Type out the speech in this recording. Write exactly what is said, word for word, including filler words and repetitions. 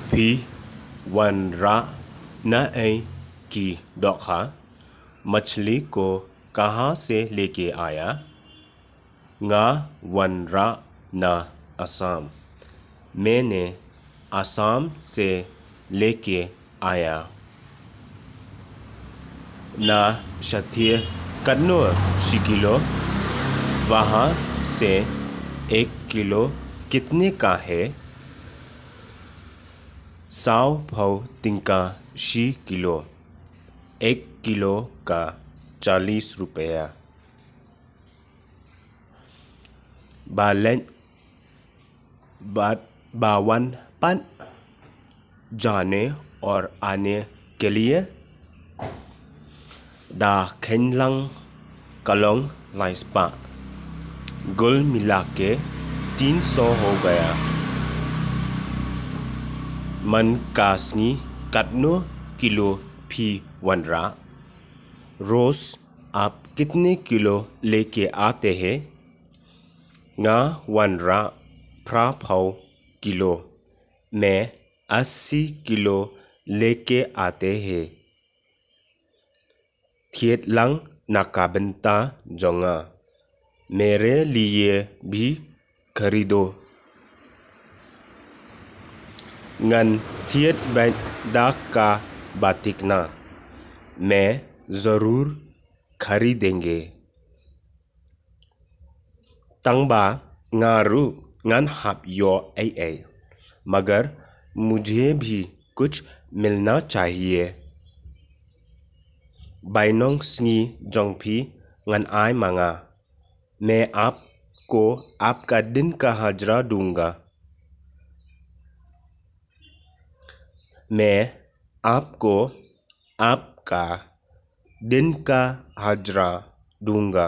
Phi wanrah na ei ki dohkha? मछली को कहाँ से लेके आया? Nga wanrah na Assam. मैंने असम से लेके आया। Na shathie katno shi kilo? वहाँ से एक किलो कितने का है? Saw phew tyngka shi kilo। एक किलो का चालीस रुपया। Ba leit, ba, ba wan pat जाने और आने के लिए? Da kheiñ lang ka long lai spah। कुल मिला के तीन सौ हो गया। Man ka sngi katno kilo phi wanrah? रोज आप कितने किलो लेके आते हैं? Nga wanrah phra phew kilo। मैं अस्सी किलो लेके आते हैं। Thied lang na ka bynta jong nga। मेरे लिए भी खरीदो। Ngan thied beit da kaba thikna। मैं जरूर खरीदेंगे। Tangba nga ruh ngan hap ïoh ei ei। मगर मुझे भी कुछ मिलना चाहिए। Bainong sngi jong phi ngan ai ma nga। मैं आपको आपका दिन का हजरा दूंगा। मैं आपको आपका दिन का हजरा दूंगा।